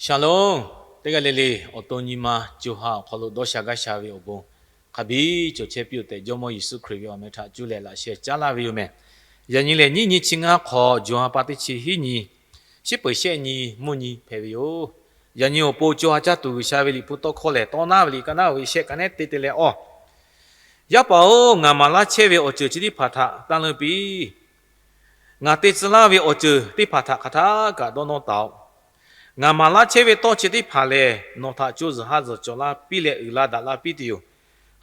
Shalom. Teˇ g'aˇ le le awˬ to nyi ma co ha awˬ hk'aw lo dawˇ sha gaˇ sha ve awˬ bon hk'a biˇ cawˬ chehˇ piˇ-oˬ tehꞈ, Jawˇmawˇ Yeˍsuˆ Hkriꞈ ve awˬ meh htaꞈ cuˇ leh laꞈ sheh caˉ laˇ ve yoˬ meh. Yaꞈ nyi lehˬ, nyiˇ nyi chi ngaˇ hk'awꞈ, Jawˇmawˇ pa teˇ chi hiˉ nyi, shiˉ peuˍ shehˆ nyi mvuhˇ nyi hpehꞈ ve yoˬ. Yaꞈ nyi awˬ pon co ha caˇ tuˬ G'uiˬsha ve Liꞈ hpu tawˇ hkawˇ lehˬ, tawˇ naˉ ve liꞈ ka naˉ ve shehˆ ka nehˉ te te leh awˬ, Yaˇ paˍ-oˬ, ngaˬ maˍ laˇ chehˇ ve awˬ ceuˬ chi teˇ hpaˍ htaꞈ taˇ leunˇ piˇ. Ngaˬ te tcuh laˇ ve awˬ ceuˬ teˇ hpaˍ htaꞈ hk'aˬ htaˇ kaꞈ dawˇ nawˇ taˍ-oꞈ. Ngaˬ maˍ laˇ chehˇ ve tawˇ chi teˇ hpaˍ lehˬ, nawˬ htaꞈ co zuhˬ ha zuhˬ cawˬ la piˇ leh uiˍ la daꞈ la piˇ tuˬ yoˬ.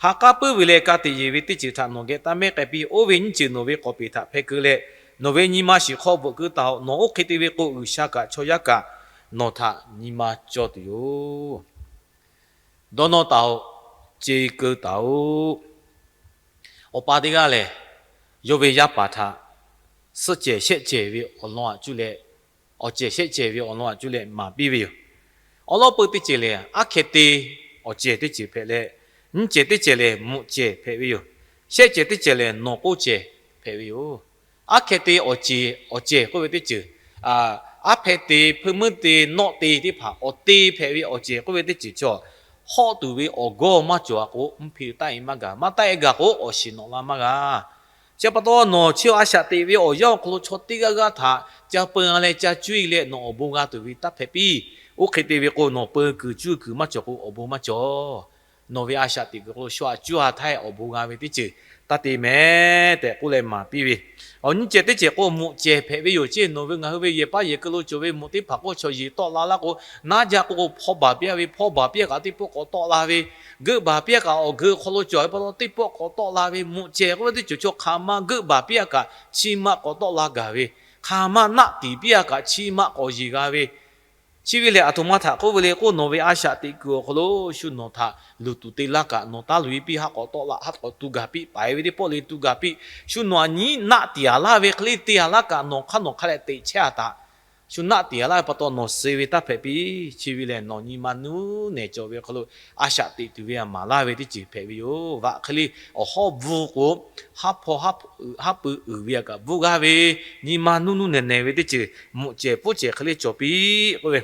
Ha k'aˉ puiˉ ve leh ka tiꞈ yeˬ ve teˇ ceuˬ htaꞈ nawˬ geh taˇ mehˉ k'ai piˇ. Oˇ ve nyiˇ ceuˬ nawˬ ve k'awˍ peˍ htaꞈ hpeh keu leh, nawˬ ve nyi ma shiˍ hk'aw bvuhꞈ keu taˍ-oꞈ. Nawˬ oˇ hk'e te ve k'o, G'uiˬsha kaꞈ chaw yaˇ kaꞈ nawˬ htaꞈ nyi ma cawˇ tuˬ yoˬ. Dawˇ nawˇ taˍ-oꞈ. Ce keu taˍ-oꞈ. Awˬ pa teˇ g'aˇ lehˬ, yawˇ ve yaˇ paˍ htaꞈ suhˆ cehˬ shehˆ cehˬ ve awˬ lawn aꞈ cuˇ leh, awˬ cehˬ shehˆ cehˬ ve awˬ lawn aꞈ cuˇ leh maˍ piˇ ve yoˬ. Awˬ lawn peu teˇ cehˬ lehˬ, aˉ hkeh te awˬ cehˬ teˇ ceuˬ hpehꞈ leh, nyiˇ cehˬ teˇ cehˬ lehˬ mvuhꞈ cehˬ hpehꞈ ve yoˬ. Shehˆ cehˬ teˇ cehˬ lehˬ nawˬ k'oˆ cehˬ hpehꞈ ve yoˬ. Aˉ hkeh te awˬ cehˬ, awˬ cehˬ k'oˆ ve teˇ ceuˬ, aˉ hpeh te, hpeuˇ meuˇ te, nawˆ te teˇ hpaˍ awˬ te hpehꞈ ve awˬ cehˬ k'oˆ ve teˇ ceuˬ chaw, hawˆ tuˬ ve awˬ gawˇ maˇ cawˬ-a k'o, mvuhˇ hpe taˆ-e maˇ gaˬ, maˇ taˆ-e gaˬ k'o, awˬ shiˍ nawꞈ la maˇ g'a. Chi pa taw, nawˬ chi a shaꞈ teꞈ ve awˬ yanˇ awˬ hk'aw lo chaw teˇ g'aˇ g'aˇ htaꞈ ca peu-a leh ca cuˇ-e leh nawˬ awˬ bon g'a tuˬ ve taˇ hpehꞈ piˇ. Oˇ hk'e te ve k'o, nawˬ peu kuiˬ cuˇ kuiˬ maˇ cawˬ k'o, awˬ bon maˇ cawˬ. Nawˬ ve a shaꞈ teꞈ kuiˬ hk'aw lo shu aꞈ cuˇ a htaˇ awˬ bon g'a ve teˇ ceuˬ taˇ te mehˍ tehꞈ k'oˆ leh maˍ piˇ ve. Awˬ nyiˇ cehˬ teˇ cehˬ k'o, mvuhꞈ cehˬ hpehꞈ ve yoˬ. Ceˇ, nawˬ ve ngaˬ hui ve yehˬ paˉ yehˬ keu lo cawˬ ve mvuhꞈ teˇ hpaˍ k'o, chaw yeˬ tawˆ la laˇ k'o, naˉ jaˇ k'o k'o, hpawˇ baˬ piˇ-a ve, hpawˇ baˬ piˇ-a kaꞈ teˇ pawˆ k'awꞈ tawˆ la ve, geuˆ baˬ piˇ-a kaꞈ awˬ geu hk'aw lo cawˬ ve pa taw teˇ pawˆ k'awꞈ tawˆ la ve. Mvuhꞈ cehˬ k'oˆ ve teˇ ceuˬ chaw hk'aˬ ma geuˆ baˬ piˇ-a kaꞈ chi ma k'awꞈ tawˆ la gaˬ ve, hk'aˬ ma naˆ tiˍ piˇ-a kaꞈ chi ma k'awꞈ yeˬ g'a ve, chi ve lehˬ, aˬ htoꞈ ma htaꞈ k'oˆ ve le k'o, nawˬ ve a shaꞈ teꞈ kuiˬ awˬ hk'aw lo shu nawˬ htaꞈ luˬ tuˬ te laˇ kaꞈ, nawˬ taˉ luˬ-e piˇ, ha k'awꞈ tawˆ la, ha k'awꞈ tu gaˬ piˇ, paiˍ ve teˇ pawˆ le tu gaˬ piˇ, shu nawˬ aꞈ nyi naˆ tiˍ-a laˇ ve hk'e le te-a laˇ kaꞈ, nawˬ hk'aˇ nawˬ hk'a leh teꞈ chehˇ-a taꞈ. Shu naˆ tiˍ-a laˇ ve pa taw nawˬ suh ve taˇ hpehꞈ piˇ. Chi ve lehˬ, nawˬ nyi ma nuˇ nehˬ cawˬ ve awˬ hk'aw lo a shaꞈ teꞈ tuˬ ve aꞈ maˍ laˇ ve teˇ ceuˬ hpehꞈ ve yoˬ. Vaꞈ hk'e le awˬ hawˉ bvuhˇ k'o, haˉ hpawˇ haˉ pui uiˍ ve aꞈ kaꞈ bvuhˇ g'aˇ ve, nyi ma nuˇ nuˇ nehˬ nehˬ ve teˇ ceuˬ mvuhꞈ cehˬ pfuhˇ cehˬ hk'e le cawˬ piˇ k'oˆ ve.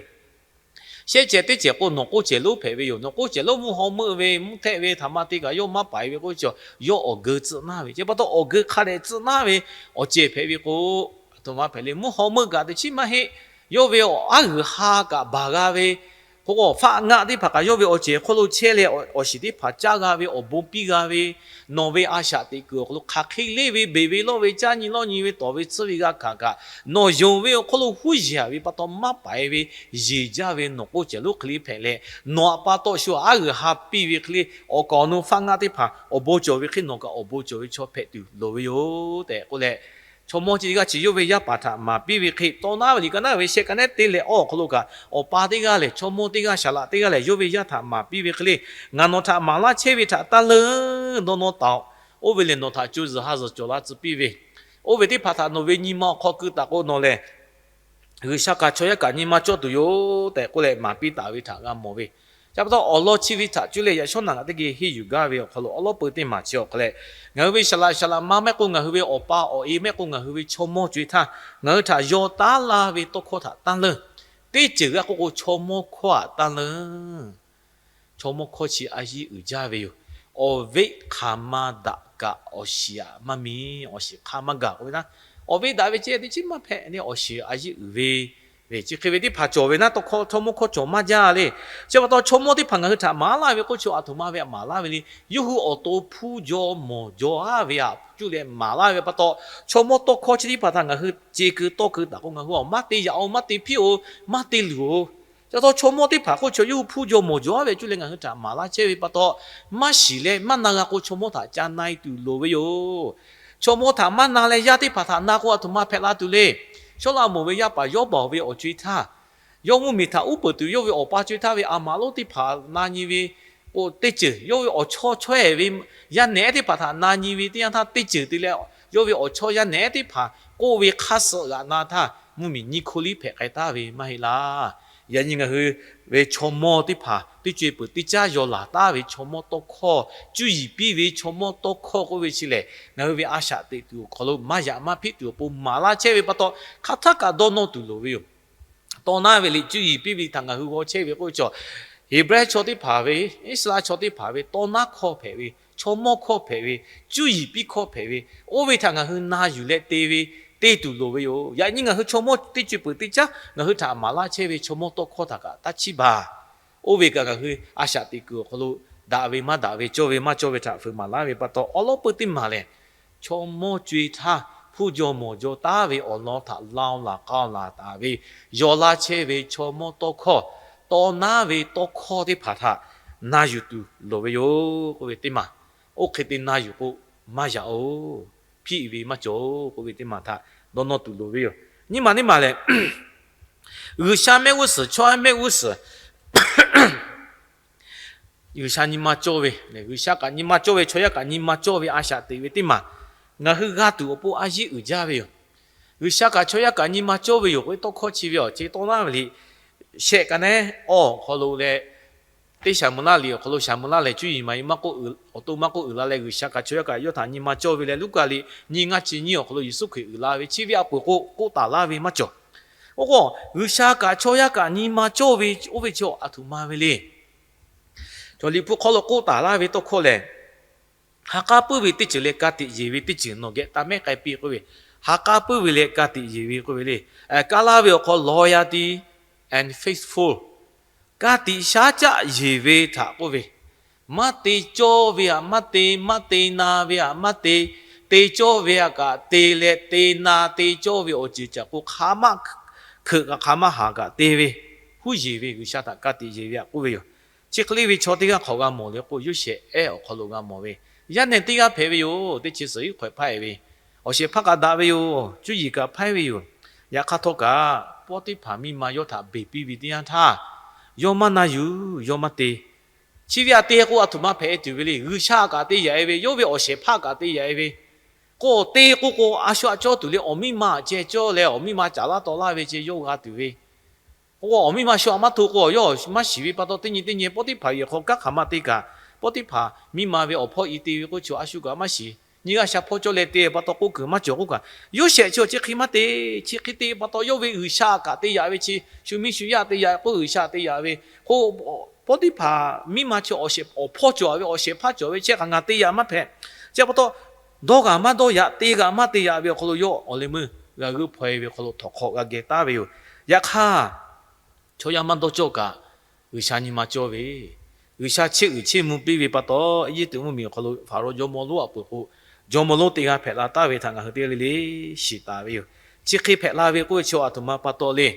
Shehˆ cehˬ teˇ cehˬ k'o, nawˬ k'oˆ cehˬ lonˉ hpehꞈ ve yoˬ. Nawˬ k'oˆ cehˬ lonˉ mvuhˇ haw meuˆ ve, mvuhˇ htehˆ ve htaꞈ ma te kaꞈ yawˇ maˇ paiˍ ve k'oˆ ve chaw, yawˇ awˬ geu tcuhˆ naˉ ve. Chi pa taw awˬ geu hk'a dehꞈ tcuhˆ naˉ ve awˬ cehˬ hpehꞈ ve k'o, aˬ htoꞈ ma hpehꞈ le. Mvuhˇ haw meuˆ kaꞈ teˇ chiˉ maˇ heˆ. Yawˇ ve aˉ g'uiˬ ha kaꞈ baˬ g'a ve, k'o, awˬ faˆ ngaˆ teˇ hpaˍ kaꞈ yawˇ ve awˬ cehˬ hk'oˆ lo chehˇ leh, awˬ shiˍ teˇ hpaˍ caˇ g'a ve, awˬ bon piˇ g'a ve, nawˬ ve a shaꞈ teꞈ kuiˬ awˬ hk'aw lo hk'aˬ hk'e le ve, beˬ ve lawˇ ve, caˇ nyi lawˇ nyi ve, tawˍ ve tsuhˇ ve g'a hkanˍ kaꞈ, nawˬ yonˍ ve awˬ hk'oˆ lo huˉ yeˬ-a ve pa taw maˇ paiˍ ve, yeˬ jaˇ ve nawˬ k'oˆ cehˬ lonˉ hk'e le hpehꞈ leh, nawˬ aꞈ pa taw shu aˉ g'uiˬ ha piˇ ve hk'e le, awˬ kaˍ awˬ nu faˆ ngaˆ teˇ hpaˍ awˬ bon cawˬ ve hk'e nawˬ kaꞈ awˬ bon cawˬ ve chaw hpehꞈ tuˬ loˍ ve yoˬ tehꞈ k'oˆ leh, chaw mawˇ chi teˇ g'aˇ chi yawˇ ve yaˇ paˍ htaꞈ maˍ piˇ ve hk'e, tawˇ naˉ ve liꞈ ka naˉ ve shehˆ ka nehˉ te leh awˬ hk'aw lo kaꞈ, awˬ pa teˇ g'aˇ lehˬ, chaw mawˇ teˇ g'aˇ, saˍ laꞈ teˇ g'aˇ lehˬ, yawˇ ve yaˇ htaꞈ maˍ piˇ ve hk'e le, ngaˬ nawˬ htaꞈ maˍ laˇ chehˇ ve htaꞈ taˇ leunˇ dawˇ nawˇ taˍ-oꞈ. Oˇ ve lehˬ, nawˬ htaꞈ co zuhˬ ha zuhˬ cawˬ la tcuh piˇ ve, oˇ ve teˇ hpaˍ htaꞈ nawˬ ve nyi ma awˬ hk'aw keu taˍ k'o, nawˬ lehˬ G'uiˬsha kaꞈ chaw yaˇ kaꞈ nyi ma cawˇ tuˬ yoˬ tehꞈ k'oˆ leh maˍ piˇ taˍ ve htaꞈ g'a mawˬ ve. Chi pa taw awˬ lawn chi ve htaꞈ cuˇ leh yaꞈ shawˉ naꞈ ngaˬ teˇ geh henˇ yuˬ gaˇ ve awˬ hk'aw lo awˬ lawn peu teˇ maˬ chi awˬ hk'a leh, ngaˬ hui ve saˍ laꞈ saˍ laꞈ ma mehˆ k'o, ngaˬ hui ve awˬ pa awˬ e mehˆ k'o, ngaˬ hui ve chaw mawˇ co-e htaˇ, ngaˬ hui htaꞈ yaw taˉ laˇ ve tawˇ hkawˇ htaꞈ taˇ leunˇ. Teˇ ceuˬ g'a k'oˆ k'o, chaw mawˇ hkawˇ htaꞈ taˇ leunˇ. Chaw mawˇ hkawˇ chi a yiˇ uiˍ jaˇ ve yoˬ. Awˬ veˆ hk'aˬ ma daꞈ kaꞈ awˬ shiˍ aꞈ maˇ miˬ, awˬ shiˍ hk'a maˇ gaˬ k'oˆ ve naˉ, awˬ veˆ daꞈ ve ceh teˇ chiˉ maˇ hpehꞈ leh awˬ shiˍ a yiˇ uiˍ ve, ve chi hk'e ve teˇ hpaˍ cawˬ ve naˉ, tawˇ hkawˇ chaw mawˇ hkawˇ cawˬ maˇ jaˇ le. Chi pa taw chaw mawˇ teˇ hpaˍ ngaˬ hui htaꞈ maˍ laˇ ve k'oˆ chi aˬ htoꞈ ma ve aꞈ maˍ laˇ ve le. Yawˇ hui awˬ to hpu jaw mawˬ jaw-a ve aꞈ cuˇ leh maˍ laˇ ve pa taw, chaw mawˇ tawˇ hkawˇ chi teˇ hpaˍ htaꞈ ngaˬ hui ce keu tawˇ keu taˍ k'o, ngaˬ hui awˬ maˇ te yaꞈ-oˬ, maˇ te hpiˇ-oˬ, maˇ te luˬ-oˬ. Chi pa taw chaw mawˇ teˇ hpaˍ k'oˆ chi yawˇ hui hpu jaw mawˬ jaw-a ve cuˇ leh ngaˬ hui htaꞈ maˍ laˇ chehˇ ve pa taw, maˇ shiˍ leh maˇ na g'a k'o, chaw mawˇ htaꞈ ca na-e tuˬ loˍ ve yoˬ. Chaw mawˇ htaꞈ maˇ na leh yaˇ teˇ hpaˍ htaꞈ na k'o, aˬ htoꞈ ma hpehꞈ la tuˬ le. Sawˉlaꞈmonˍ ve yaˇ paˍ Yawˇbaoˍ ve awˬ co-e htaˇ, yawˇ mvuhˇmiˬ htaꞈ uˉ peunˍ tuˬ yawˇ ve awˬ pa co-e htaˇ ve aˬ maˍ lonˉ teˇ hpaˍ na nyi ve k'o, teˇ ceuˬ yawˇ ve awˬ chawˇ chaweh ve yaˇ nehˬ ehˉ teˇ hpaˍ htaꞈ na nyi ve teˇ yanˇ htaˇ teˇ ceuˬ te leh, yawˇ ve awˬ chawˇ yaˇ nehˬ ehˉ teˇ hpaˍ k'oˆ ve hk'aˇ suh g'aꞈ na htaˇ, mvuhˇmiˬ nyiˇ hkoˇ liˇ hpehꞈ k'ai taˉ ve maˇ heˆ laˇ. Yaꞈ nyi ngaˬ hui ve chaw mawˇ teˇ hpaˍ teˇ co-e peuˬ teˇ caˉ yaw laˬ taˉ ve chaw mawˇ tawˇ hkawˇ cuˇ yiˍ piˇ ve chaw mawˇ tawˇ hkawˇ k'oˆ ve chi lehˬ, ngaˬ hui ve a shaꞈ teꞈ tuˬ awˬ hk'aw lo maˇ yaꞈ maˇ hpiˆ tuˬ awˬ pon maˍ laˇ chehˇ ve pa taw, hk'aˬ htaˇ kaꞈ dawˇ nawˇ tuˬ loˍ ve yoˬ. Tawˇ naˉ ve liꞈ cuˇ yiˍ piˇ ve htaꞈ ngaˬ hui g'aw chehˇ ve k'oˆ ve chaw, Heˍbrehˇ chaw teˇ hpaˍ ve, Iˉsaˍreˍlaˆ chaw teˇ hpaˍ ve tawˇ naˉ hkawˇ hpehꞈ ve, chaw mawˇ hkawˇ hpehꞈ ve, cuˇ yiˍ piˇ hkawˇ hpehꞈ ve, oˇ ve htaꞈ ngaˬ hui na yuˬ leh te ve, te tuˬ loˍ ve yoˬ. Yaꞈ nyi ngaˬ hui chaw mawˇ teˇ co-e peuˬ teˇ caˉ ngaˬ hui htaꞈ maˍ laˇ chehˇ ve chaw mawˇ tawˇ hkawˇ htaꞈ kaꞈ taˇ chiˇ baˬ. Oˇ ve kaꞈ ngaˬ hui a shaꞈ teꞈ kuiˬ awˬ hk'aw lo daꞈ ve maˇ daꞈ ve, cawˇ ve maˇ cawˇ ve htaꞈ fuiˍ maˍ laˇ ve pa taw, awˉ lawˉ peuˇ teˇ maˬ lehˬ, chaw mawˇ co-e htaˇ hpuˇ jaw mawˬ jaw taˉ ve awˬ lawn htaꞈ lao laˬ k'aoˍ laˬ taˍ ve, yaw laˇ chehˇ ve chaw mawˇ tawˇ hkawˇ, tawˇ naˉ ve tawˇ hkawˇ teˇ hpaˍ htaꞈ na yuˬ tuˬ loˍ ve yoˬ k'oˆ ve teˇ maˬ. Oˇ hk'e te na yuˬ k'o, maˇ yaꞈ-oˬ, hpiˆ ve maˇ cawˬ-oˬ k'oˆ ve teˇ maˬ htaꞈ dawˇ nawˇ tuˬ loˍ ve yoˬ. Nyiˇ maˬ teˇ maˬ lehˬ, G'uiˬsha mehˆ g'uˇ suhˍ, chaw yaˇ mehˆ g'uˇ suhˍ, G'uiˬsha nyi ma cawˇ ve, G'uiˬsha kaꞈ nyi ma cawˇ ve, chaw yaˇ kaꞈ nyi ma cawˇ ve a shaꞈ teꞈ ve teˇ maˬ ngaˬ hui g'a tuˬ awˬ pon a yiˉ uiˍ jaˇ ve yoˬ. G'uiˬsha kaꞈ chaw yaˇ kaꞈ nyi ma cawˇ ve yoˬ k'o, tawˇ hkawˇ chi ve awˬ ceuˬ tawˇ naˉ ve liꞈ shehˆ kaꞈ nehˉ awˬ hk'aw lo leh, teˇ Saˍmo laˇ liꞈ awˬ hk'aw lo Saˍmo laˇ lehˬ cuˇ yiˍ maˍ awˬ to maˇ k'oˆ uiˍ la leh G'uiˬsha kaꞈ chaw yaˇ kaꞈ yawˇ htaꞈ nyi ma cawˇ ve leh, Luˉkaꞈ liꞈ nyiˇ ngaˇ chi nyiˇ awˬ hk'aw lo Yeˍsuˆ Hkriꞈ uiˍ la ve chi ve a peuˬ k'o, k'oˆ taˍ laˇ ve maˇ cawˬ. Oˇ k'o, G'uiˬsha kaꞈ chaw yaˇ kaꞈ nyi ma cawˇ ve oˇ ve chi a htoꞈ ma ve le. Chaw liꞈ hpu hk'aw lo k'oˆ taˍ laˇ ve tawˇ hkawˇ lehˬ, ha k'aˉ puiˉ ve teˇ ceuˬ leh ka tiꞈ yeˬ ve teˇ ceuˬ nawˬ geh taˇ mehˉ k'ai piˇ k'oˆ ve, ha k'aˉ puiˉ ve leh ka tiꞈ yeˬ ve k'oˆ ve le. Kaˇ laˇ ve awˬ hk'aw loyalty and faithful, ka tiꞈ shaˉ caˆ yeˬ ve htaꞈ k'oˆ ve, maˇ te cawˇ ve htaꞈ maˇ te, maˇ te na ve htaꞈ maˇ te, te cawˇ ve htaꞈ kaꞈ te leh te na te cawˇ ve awˬ ceuˬ caꞈ k'o, hk'aˬ maˇ hkeuꞈ kaꞈ hk'aˬ maˇ haˍ kaꞈ te ve, huˉ yeˬ ve G'uiˬsha htaꞈ ka tiꞈ yeˬ ve htaꞈ k'oˆ ve yoˬ. Chi hk'e le ve chaw teˇ g'aˇ hk'awꞈ g'a mawˬ le k'o, Yoˇsehꞈ ehˉ awˬ hk'aw lo g'a mawˬ ve, yaˇ nehˬ teˇ g'aˇ hpehꞈ ve yoˬ. Teˇ chi suhˍ iˉ hk'awꞈ hpehꞈ ve, awˬ shehˍ hpaˇ kaꞈ daꞈ ve yoˬ. Cuˇ yiˍ kaꞈ hpehꞈ ve yoˬ. Yaꞈ hk'aˇ htawˇ kaꞈ, Pawˇtiˇhpaˍ miˇ ma yawˇ htaꞈ beˬ piˇ ve teˇ yanˇ htaˇ, yawˇ maˇ na yuˬ, yawˇ maˇ te. Chi ve htaꞈ te k'o, a htoꞈ ma hpehꞈ tuˬ ve le. G'uiˬsha kaꞈ te yaꞈ e ve, yawˇ ve awˬ shehˍ hpaˇ kaꞈ te yaꞈ e ve, k'o te k'oˆ k'o, a shu aꞈ cawˇ tuˬ le. Awˬ miˇ ma aꞈ ceh cawˇ leh awˬ miˇ ma caˍ laˇ taw laˇ ve ceh yawˇ g'a tuˬ ve, k'o awˬ miˇ ma shu aꞈ maˇ hto k'o, yawˇ maˇ shiˍ ve pa taw, teˇ nyi teˇ nyi Pawˇtiˇhpaˍ yehˬ hk'aw kanˉ hk'aˬ ma te kaꞈ, Pawˇtiˇhpaˍ miˇ ma ve awˬ hpawˇ i te ve k'oˆ chi a shu kaꞈ maˇ shiˍ. Nyi g'aˇ sha hpawˇ cawˇ leh te pa taw k'oˆ kuiˬ maˇ cawˬ k'oˆ kaꞈ, Yoˇsehꞈ chi awˬ chi hk'e maˇ te. Chi hk'e te pa taw, yawˇ ve G'uiˬsha kaꞈ te yaꞈ ve chi, shu miˇ shu yaˇ te yaꞈ k'oˆ, G'uiˬsha te yaꞈ ve k'o, Pawˇtiˇhpaˍ miˇ ma chi awˬ shehˍ awˬ hpawˇ cawˬ ve, awˬ shehˍ hpaˇ cawˬ ve, chi hk'aˬ ngaˬ te yaꞈ maˇ hpehꞈ. Chi pa taw, dawˇ g'aꞈ maˇ dawˇ yaꞈ, te g'aꞈ maˇ te yaꞈ ve awˬ hk'aw lo yawˇ awˬ leh meuˇ g'a g'euˆ hpaw e ve awˬ hk'aw lo htawnˍ hk'aw g'a geh taˉ ve yoˬ. Yaꞈ hk'aˇ, chaw yaˇ maˇ dawˇ cawˇ kaꞈ, G'uiˬsha nyi ma cawˇ ve, G'uiˬsha chiˇ uiˍ chiˇ mvuh piˇ ve pa taw, Eˇjiˇtuꞈ mvuhˇmiˬ awˬ hk'aw lo Hpaˍrawˇ jawˇmawˇ lonˉ aꞈ peuˬ k'o, jawˇmawˇ lonˉ teˇ g'aˇ hpehꞈ la taˍ ve htaꞈ ngaˬ hui teˇ g'aˇ le le shiˍ taˍ ve yoˬ. Chi hk'e hpehꞈ la ve k'oˆ ve chi a htoꞈ ma pa taw le.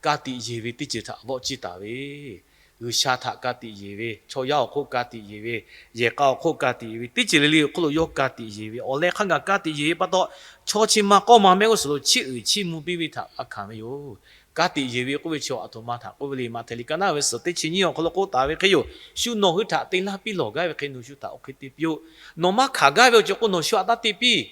Ka tiꞈ yeˬ ve teˇ ceuˬ htaꞈ vawˆ ciˇ taˍ ve, G'uiˬsha htaꞈ ka tiꞈ yeˬ ve, chaw yaˇ awˬ hk'oˆ ka tiꞈ yeˬ ve, yehˬ k'a awˬ hk'oˆ ka tiꞈ yeˬ ve, teˇ ceuˬ le le awˬ hk'oˆ lo yawˇ ka tiꞈ yeˬ ve, awˬ leh hk'a gaˬ ka tiꞈ yeˬ ve pa taw, chaw chi ma k'awˇ ma mehˆ g'uˇ suhˍ lo chiˇ uiˍ chiˇ mvuh piˇ ve htaꞈ g'a hkanˍ ve yoˬ. Ka tiꞈ yeˬ ve k'oˆ ve chi a htoꞈ ma htaꞈ k'oˆ ve le. Maꞈhtehˍ liꞈ ka naˉ ve suhˍ teˇ chi nyiˇ awˬ hk'aw lo k'oˆ taˍ ve hk'e yoˬ. Shu nawˬ hui htaꞈ te laˇ piˇ lawˬ gaˇ ve hk'e nawˬ shu htaꞈ oˇ hk'e te piˇ-oˆ. Nawˬ maˇ hkanˍ gaˇ ve awˬ ceuˬ k'o nawˬ shu htaꞈ taˇ te piˇ.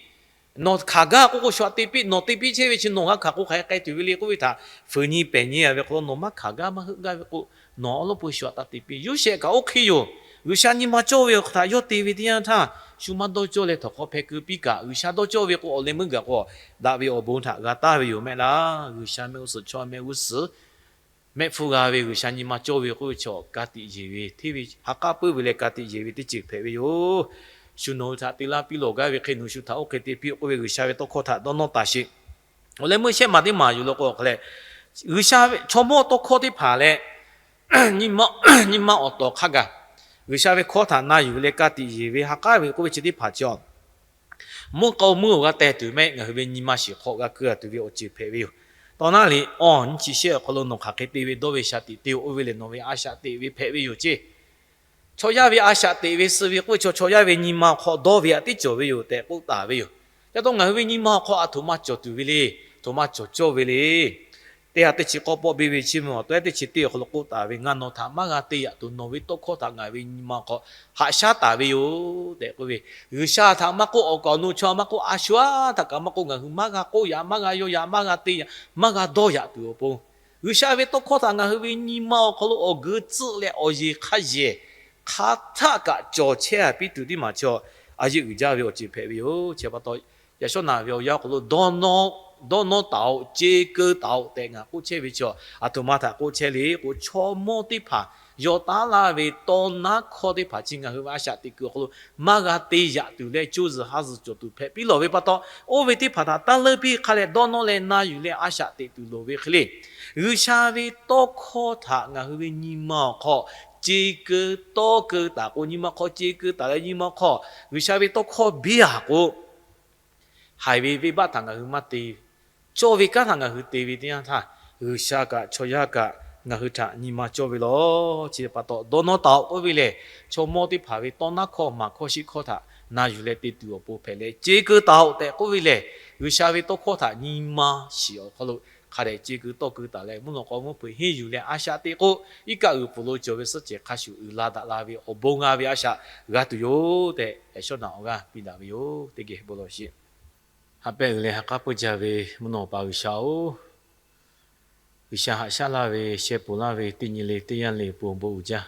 Nawˬ hkanˍ gaˇ k'oˆ k'o shu htaꞈ te piˇ. Nawˬ te piˇ chehˇ ve chi nawˬ g'a hkanˍ k'o hk'aˬ hk'e k'ai tuˬ ve le k'oˆ ve htaꞈ fuiˍ nyi pehˬ nyi a ve hk'aw lo nawˬ maˇ hkanˍ gaˇ maˇ heuˆ gaˇ ve k'o, nawˬ awˉ lawˉ peu shu htaꞈ taˇ te piˇ. Yoˇsehꞈ kaꞈ oˇ hk'e yoˬ. G'uiˬsha nyi ma cawˇ ve awˬ htaꞈ yawˇ te ve teˇ yanˇ htaˇ, shu maˇ dawˇ cawˇ leh htawnˍ hk'aw hpeh keu piˇ kaꞈ, G'uiˬsha dawˇ cawˇ ve k'o awˬ leh meuˇ gaˬ k'o, daꞈ ve awˬ bon htaꞈ g'a taˍ ve yoˬ mehˆ laˇ. G'uiˬsha mehˆ g'uˇ suhˍ chaw mehˆ g'uˇ suhˍ mehˆ hpfuhˇ g'a ve G'uiˬsha nyi ma cawˇ ve k'oˆ ve chi ka tiꞈ yeˬ ve hteˇ ve ha k'aˉ puiˉ ve leh ka tiꞈ yeˬ ve teˇ ceuˬ hpehꞈ ve yoˬ. Shu nawˬ hui htaꞈ te laˇ piˇ lawˬ gaˇ ve hk'e nawˬ shu htaꞈ oˇ hk'e te piˇ k'oˆ ve G'uiˬsha ve tawˇ hkawˇ htaꞈ dawˇ nawˇ taˍ sheˍ. Awˬ leh meuˇ shehˆ maˬ teˇ maˬ yoˬ law k'o, awˬ hk'a leh G'uiˬsha ve chaw mawˇ tawˇ hkawˇ teˇ hpaˍ leh nyi ma awˬ tawˍ hk'a gaˬ G'uiˬsha ve hkawˇ htaꞈ na yuˬ ve leh ka tiꞈ yeˬ ve ha k'aˉ ve k'oˆ ve chi teˇ hpaˍ chi a mvuhˇ k'aw meuˇ awˬ g'a teh tuˬ mehˆ ngaˬ hui ve nyi ma shiˍ hk'aw g'a keu a tuˬ ve awˬ ceuˬ hpehꞈ ve yoˬ. Tawˇ naˉ le, awˬ nyi chi shehˆ awˬ hk'aw lo nawˬ hk'aˬ hk'e te ve dawˇ ve shaˍ tiꞈ te-o, oˇ ve lehˬ nawˬ ve a shaꞈ teꞈ ve hpehꞈ ve yoˬ ceˇ. Chaw yaˇ ve a shaꞈ teꞈ ve suh ve k'oˆ ve chaw, chaw yaˇ ve nyi ma awˬ hk'aw dawˇ ve htaꞈ teˇ cawˬ ve yoˬ tehꞈ k'oˆ taˍ ve yoˬ. Ca taw ngaˬ hui ve nyi ma awˬ hk'aw a htoꞈ ma cawˬ tuˬ ve le, a htoꞈ ma cawˬ cawˇ ve le. Teˇ ha teˇ chi k'awˇ pawˆ biˇ ve chiˇ mvuh awˬ to ehˉ teˇ chi teˇ awˬ hk'aw lo k'oˆ taˍ ve, Ngaˬ nawˬ htaꞈ maˇ g'a te yaꞈ tuˬ nawˬ ve tawˇ hkawˇ htaꞈ ngaˬ ve nyi ma awˬ hk'aw haꞈ shaˉ taˍ ve yoˬ tehꞈ k'oˆ ve, G'uiˬsha htaꞈ maˇ k'oˆ, awˬ kaˍ awˬ nu chaw maˇ k'oˆ, a shu aˉ htaꞈ kaꞈ maˇ k'oˆ, ngaˬ hui maˇ g'a k'oˆ yaꞈ, maˇ g'a yaw yaꞈ, maˇ g'a te yaꞈ, maˇ g'a dawˇ yaꞈ tuˬ awˬ pon, G'uiˬsha ve tawˇ hkawˇ htaꞈ ngaˬ hui ve nyi ma awˬ hk'aw lo awˬ geu tcuhˆ leh awˬ yeˬ hk'a yehˬ hk'a htaˆ kaꞈ cawˬ chehˇ a piˇ tuˬ teˇ maˬ chaw a yeˆ uiˍ jaˇ ve awˬ ceuˬ hpehꞈ ve yoˬ. Chi pa taw, yaꞈ shawˉ naˬ ve awˬ yanˇ awˬ hk'aw lo dawˇ nawˇ dawˇ nawˇ taˍ-oꞈ, ce keu taˍ-oꞈ tehꞈ ngaˬ k'oˆ chehˇ ve chaw, aˬ htoꞈ ma htaꞈ k'oˆ chehˇ le k'o, chaw mawˇ teˇ hpaˍ yaw taˉ laˇ ve tawˇ naˉ hkawˇ teˇ hpaˍ chi ngaˬ hui ve a shaꞈ teꞈ kuiˬ awˬ hk'aw lo maˇ g'a te yaꞈ tuˬ leh, co zuhˬ ha zuhˬ cawˬ tuˬ hpehꞈ piˇ lawˬ ve pa taw, oˇ ve teˇ hpaˍ htaꞈ taˇ leunˇ piˇ hk'a leh, dawˇ nawˇ leh na yuˬ leh a shaꞈ teꞈ tuˬ loˍ ve hk'e le. G'uiˬsha ve tawˇ hkawˇ htaꞈ ngaˬ hui ve nyi ma awˬ hk'aw ce keu tawˇ keu taˍ k'o, nyi ma hk'aw ce keu taˍ leh nyi ma hk'aw G'uiˬsha ve tawˇ hkawˇ biˇ-a k'o, haiˬ ve venˇbaˆ htaꞈ ngaˬ hui maˇ te, cawˇ ve kanˉ htaꞈ ngaˬ hui te ve teˇ yanˇ htaˇ, G'uiˬsha kaꞈ chaw yaˇ kaꞈ ngaˬ hui htaꞈ nyi ma cawˇ ve lawˬ. Chi pa taw, dawˇ nawˇ taˍ-oꞈ k'oˆ ve lehˬ, chaw mawˇ teˇ hpaˍ ve tawˇ naˉ hkawˇ, maˍ hkawˇ, shiˆ hkawˇ htaꞈ na yuˬ leh te tuˬ awˬ pon hpehꞈ leh, ce keu taˍ-oꞈ tehꞈ k'oˆ ve lehˬ, G'uiˬsha ve tawˇ hkawˇ htaꞈ nyi ma shiˍ awˬ hk'aw lo hk'a dehꞈ ce keu tawˇ keu taˍ leh, mvuhˇ naw k'aw mvuhˇ hpeuꞈ henˇ yuˬ leh a shaꞈ teꞈ k'o, iˉ kaˆ g'uiˬ pfuhˍ lo cawˬ ve suhˉ cehˬ hk'a shuˍ uiˍ la daꞈ la ve awˬ bon g'a ve a shaꞈ g'a tuˬ yoˬ tehꞈ, yaꞈ shawˉ naꞈ awˬ g'aˇ piˇ daꞈ ve yoˬ. Teˇ geh bon lawˬ sheˍ. Ha pehˇ uiˍ leh ha k'aˉ pui jaˇ ve mvuhˇ naw pa G'uiˬsha-oˬ, G'uiˬsha haꞈ shaˉ laˇ ve, sheh ponˬ laˇ ve teˇ nyi le teˇ yanˇ le awˬ pon awˬ bon uiˍ jaˇ.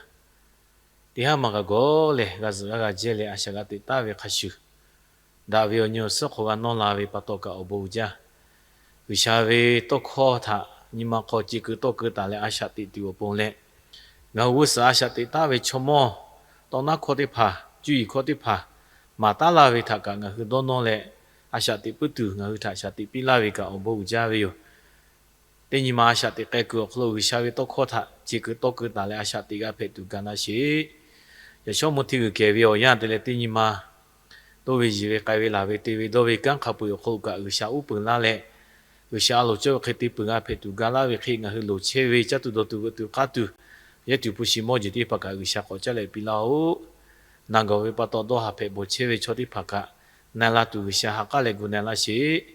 Teˇ haˉ maˬ g'a gawˬ leh g'a zuhꞈ g'a g'a jehˇ leh a shaꞈ g'a teꞈ taˍ ve hk'a shuˍ, daꞈ ve awˬ nyi awˬ suhˉ hk'aw g'a nawˇ la ve pa taw kaꞈ awˬ bon uiˍ jaˇ. G'uiˬsha ve tawˇ hkawˇ htaꞈ nyi ma hk'aw ce keu tawˇ keu taˍ leh a shaꞈ teꞈ tuˬ awˬ pon leh, ngaˬ hui g'uˇ suhˍ a shaꞈ teꞈ taˍ ve chaw mawˇ, tawˇ naˉ hkawˇ teˇ hpaˍ, cuˇ yiˍ hkawˇ teˇ hpaˍ maˍ taˉ laˇ ve htaꞈ kaꞈ ngaˬ hui dawˇ nawˇ leh a shaꞈ teꞈ puiˉ tuˬ ngaˬ hui htaꞈ shaꞈ teꞈ piˇ laˇ ve kaꞈ awˬ bon uiˍ jaˇ ve yoˬ. Teˇ nyi ma a shaꞈ teꞈ k'ai kuiˬ awˬ hk'aw lo G'uiˬsha ve tawˇ hkawˇ htaꞈ ce keu tawˇ keu taˍ leh a shaꞈ teꞈ g'a hpehꞈ tuˬ ga laˇ sheˍ. Yaꞈ shawˉ mvuhˇ hteˇ g'uiˬ kehˬ ve awˬ yanˇ te leh teˇ nyi ma toˇ ve yiˬ ve k'ai ve laˬ ve te ve dawˇ ve kanˉ hk'a peu-eˬ awˬ hk'aw lo kaꞈ G'uiˬsha uˉ peunˍ laˇ leh, G'uiˬsha a loˍ cawˇ ve hk'e te peuˬ g'a hpehꞈ tuˬ ga laˇ ve hk'e, ngaˬ hui loˍ chehˇ ve caˇ tuˬ dawˬ tuˬ veuꞈ tuˬ k'aˇ tuˬ, yehˇ tuˬ hpu shi mawˇ jeˬ teˇ hpaˍ kaꞈ G'uiˬsha k'awꞈ caˇ leh piˇ laˇ-oˆ. Na gawˬ ve pa taw dawˇ haˍ hpehꞈ bawˬ chehˇ ve chaw teˇ hpaˍ kaꞈ na la tuˬ G'uiˬsha ha k'aˉ leh gu na laˇ sheˍ.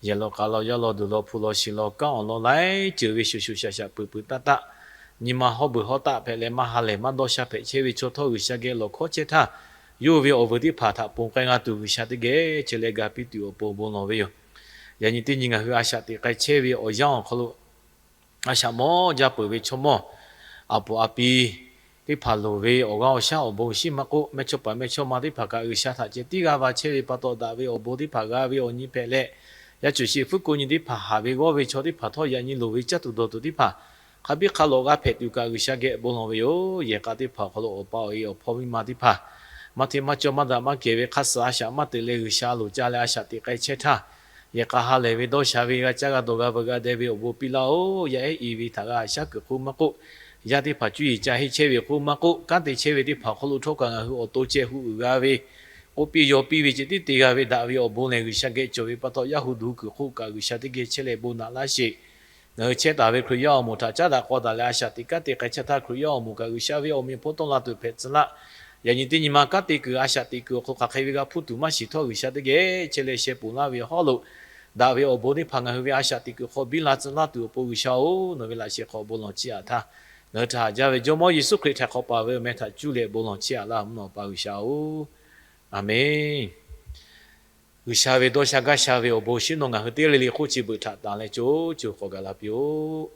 Yehˬ law k'a law, yaˇ law duˬ law, hpu law shi law, kanˉ awˬ lawn laiˉ ceuˬ ve shuˍ shuˍ shaꞈ shaꞈ peuˬ peuˬ taˆ taˆ, nyi ma hawˉ beuˬ hawˉ taˆ hpehꞈ leh maˇ ha lehˬ maˇ dawˇ sha hpehꞈ chehˇ ve chaw htawˇ G'uiˬsha geh lawˬ hkawˇ chehˇ htaˇ, yawˇ ve awˬ vuiˬ teˇ hpaˍ htaꞈ ponˬ k'ai g'a tuˬ G'uiˬsha teˇ geh chehˇ leh ga piˇ tuˬ awˬ pon bon lawˬ ve yoˬ. Yaꞈ nyi teˇ nyi ngaˬ hui a shaꞈ teꞈ k'ai chehˇ ve awˬ yanˇ awˬ hk'aw lo a shaꞈ mawˇ jaˇ peuˬ ve chaw mawˇ, a poˍ a pi teˇ hpaˍ loˍ ve awˬ g'aˇ awˬ shaˉ awˬ bon shiˉ maˇ k'oˆ, mehˇchawˇ paˍ mehˇchawˇma teˇ hpaˍ kaꞈ G'uiˬsha htaꞈ ceh tiˉ g'a va chehˇ ve pa taw, daꞈ ve awˬ bon teˇ hpaˍ g'a ve awˬ nyi hpehꞈ leh, yaˇ cuˬ sheˍ fuˉ ko nyi teˇ hpaˍ, haˍ ve g'awˇ ve chaw teˇ hpaˍ htawˇ yaꞈ nyi loˍ ve caˇ tuˬ dawˬ tuˬ teˇ hpaˍ hk'a biˇ hk'a lawꞈ g'a hpehꞈ tuˬ kaꞈ G'uiˬsha geh bon lawˬ ve yoˬ. Yehˬ k'a teˇ hpaˍ awˬ hk'aw lo awˬ pa awˬ e awˬ hpawˇ miˇ ma teˇ hpaˍ maˇ hteˇ maˇ cawˇ maˇ daꞈ maˇ kehˬ ve hk'a suhˍ a shaꞈ maˇ teꞈ leh G'uiˬsha a loˍ ca leh a shaꞈ teꞈ k'ai chehˇ htaˇ, yehˬ k'a ha lehˬ ve dawˇ sha ve g'a caˇ g'a dawˬ g'a veuꞈ g'a deh ve awˬ bon piˇ laˇ-oˆ. Yaˇ ehˉ i ve htaꞈ g'a shaˉ kuiˬ hk'oˆ maˇ k'oˆ, yaˇ teˇ hpaˍ cuˇ yiˍ ca henˇ chehˇ ve hk'oˆ maˇ k'oˆ, kanˉ te chehˇ ve teˇ hpaˍ awˬ hk'aw lo htawˇ kaꞈ ngaˬ hui awˬ to ceh hu uiˍ g'a ve, k'oˆ piˇ yaw piˇ ve ceh tiˉ te g'a ve daꞈ ve awˬ bon lehˬ G'uiˬsha geh cawˬ ve pa taw, yaˇ hu duˬ kuiˬ hk'oˆ kaꞈ G'uiˬsha teˇ geh chehˇ leh bon naꞈ laˇ sheˍ. Ngaˬ hui chehˇ taˍ ve Hkriꞈ yaˇ awˬ moˍ htaꞈ caˉ daꞈ k'aw daꞈ leh a shaꞈ teꞈ kanˉ te k'ai chehˇ htaˇ, Hkriꞈ yaˇ awˬ moˍ kaꞈ G'uiˬsha ve awˬ meꞈ awˬ hponˇ tawˆ la tuˬ hpehꞈ tcuh laˇ. Yaꞈ nyi teˇ nyi ma kanˉ te kuiˬ a shaꞈ teꞈ kuiˬ awˬ hk'aw lo hk'aˬ hk'e ve g'a hpuˇ tuˬ maˇ shiˍ htawˇ, G'uiˬsha teˇ geh chehˇ leh sheh ponˬ laˇ ve hawˉ lo daꞈ ve awˬ bon teˇ hpaˍ ngaˬ hui ve a shaꞈ teꞈ kuiˬ hk'aw biˇ la tcuh laˇ tuˬ awˬ pon G'uiˬsha-oˬ, nawˬ ve laꞈ sheh hk'aw bon lawˬ chiˇ aꞈ htaˇ, ngaˬ hui htaꞈ haꞈ jaˇ ve Jawˇmawˇ Yeˍsuˆ Hkriꞈ htaꞈ hk'awꞈ paˍ ve awˬ meh htaꞈ cuˇ leh bon lawˬ chiˇ aꞈ laˇ mvuhˇ naw pa G'uiˬsha-oˬ, Aˍmenˇ. G'uiˬsha ve dawˇ sha gaˇ sha ve awˬ bon shinˉ nawˬ ngaˬ hui teˇ g'aˇ le le hk'oˆ chi beuꞈ htaꞈ tanˬ leh co co k'awꞈ gaˬ la piˇ-oˆ.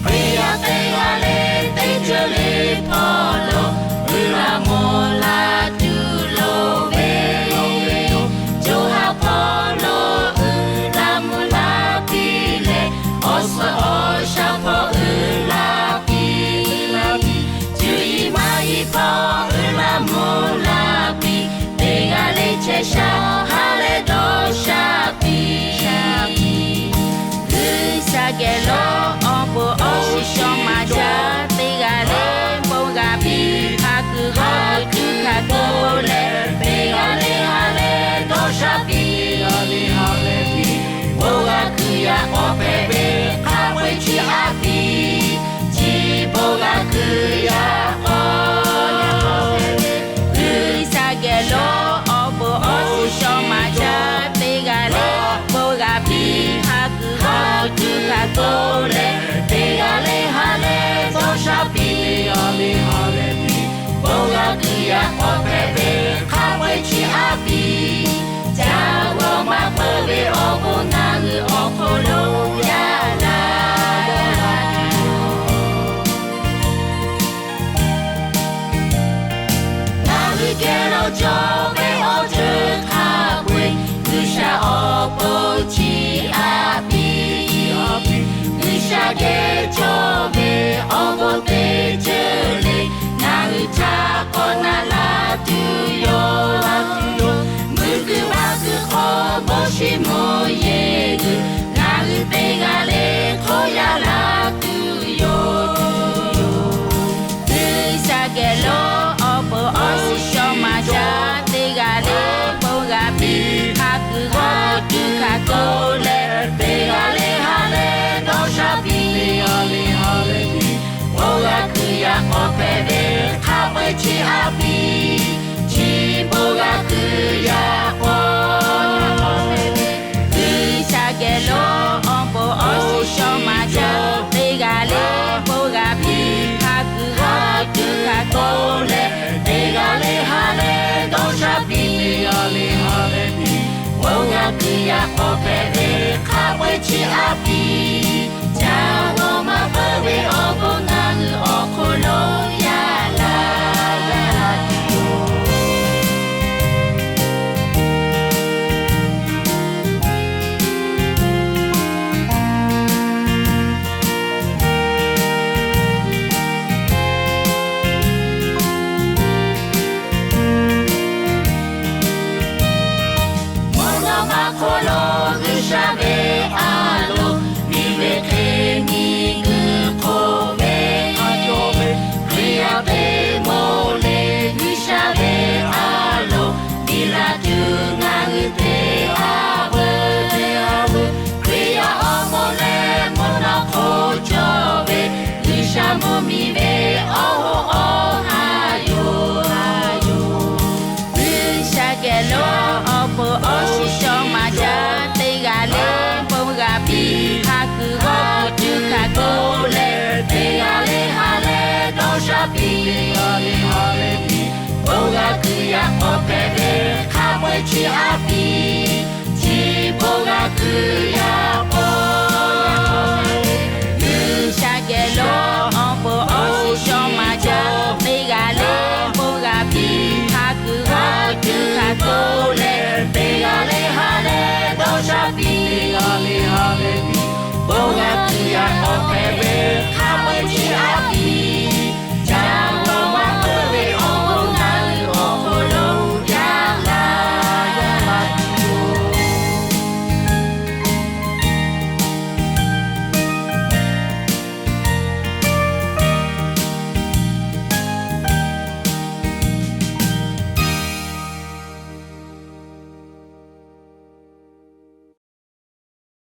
Hkriꞈ yaˇ teˇ g'aˇ le teˇ ceuˬ le hpawˇ lo, uiˍ la mvuh la tuˬ loˍ ve, co ha hpawˇ lo uiˍ la mvuh la piˇ leh, awˬ suhˍ awˬ shaˍ hpawˇ uiˍ la piˇ, cuˇ yiˍ maˇ yiˍ hpawˇ uiˍ la mvuh la piˇ, teˇ g'aˇ le chehˇ sha ha leh dawˇ sha piˇ. G'uiˬsha geh lo awˬ bon awˬ shiˍ shawˍ maˍ jaˇ, teˇ g'aˇ le bon g'a piˇ, ha kuiˬ g'awˬ tuˬ hkanˍ tuˬ leh, teˇ g'aˇ le ha leh dawˇ sha piˇ. Bon g'a kuiˬ yaꞈ k'aw hpehꞈ ve hk'a peu-eˬ chiˇ aꞈ piˇ, chi bon g'a kuiˬ yaꞈ k'aw G'uiˬsha geh lo awˬ bon awˬ shiˍ shawˍ maˍ jaˇ, teˇ g'aˇ le bon g'a piˇ, ha kuiˬ g'awˬ tuˬ hkanˍ tuˬ leh, teˇ g'aˇ le ha leh dawˇ sha piˇ. Bon g'a kuiˬ yaꞈ k'aw hpehꞈ ve hk'a peu-eˬ chiˇ a piˇ. Ca g'awˇ maˇ peuˬ ve awˬ bon ngaˬ hui awˬ hk'aw lo yaˇ la. Ngaˬ hui geh lo cawˬ ve awˬ ceuˬ hk'a peu-eˬ, G'uiˬsha awˬ bon chi a piˇ. G'uiˬsha geh cawˬ ve awˬ bon teˇ ceuˬ le, ngaˬ hui htaꞈ k'awꞈ na la tuˬ yoˬ. Mui kuiˬ baˆ kuiˬ hk'aw bon shiˍ mvuhˇ yeˬ g'uiˬ, ngaˬ hui teˇ g'aˇ le hk'awꞈ yaˇ la tuˬ yoˬ. G'uiˬsha geh lo awˬ bon awˬ shiˍ shawˍ maˍ jaˇ, teˇ g'aˇ le bon g'a piˇ. Hk'a kuiˬ g'awˇ tuˬ hkanˍ k'o leh, teˇ g'aˇ le ha leh dawˇ sha piˇ. Teˇ g'aˇ le ha leh piˇ. Bon g'a kuiˬ yaꞈ k'aw hpehꞈ ve hk'a peu-eˬ chi a piˇ. Chi bon g'a kuiˬ yaꞈ k'aw G'uiˬsha geh lo awˬ bon awˬ shiˍ shawˍ maˍ jaˇ, teˇ g'aˇ le bon g'a piˇ. Hk'a kuiˬ g'awˇ tuˬ hkanˍ k'o leh, teˇ g'aˇ le ha leh dawˇ sha piˇ. Teˇ g'aˇ le ha leh piˇ. Bon g'a kuiˬ yaꞈ k'aw hpehꞈ ve hk'a peu-eˬ chi a piˇ. Ca g'awˇ maˇ peuˬ ve awˬ bon ngaˬ hui awˬ hk'aw lo yaˇ la. Mvuhˇ naw ma hk'oˆ lo G'uiˬsha ve a loˍ, miˬ ve hk'e miˬguiˬ hk'oˆ ve a cawˬ ve Hkriꞈ yaˇ teˇ moˍ le. G'uiˬsha ve a loˍ biˇ la tuˬ ngaˬ hui teˇ g'aˇ veuˬ teˇ g'aˇ veuˬ, Hkriꞈ yaˇ awˬ moˍ leh mvuhˇ naw hk'oˆ cawˬ ve G'uiˬsha mvuhˇ miˬ ve awˬ hoꞈ awˬ ha yoˬ, ha yoˬ. G'uiˬsha geh lo awˬ bon awˬ shiˍ shawˍ maˍ jaˇ, teˇ g'aˇ le bon g'a piˇ. Hk'a kuiˬ g'awˇ tuˬ hkanˍ k'o leh, teˇ g'aˇ le ha leh dawˇ sha piˇ. Teˇ g'aˇ le ha leh piˇ. Bon g'a kuiˬ yaꞈ k'aw hpehꞈ ve hk'a peu-eˬ chi a piˇ.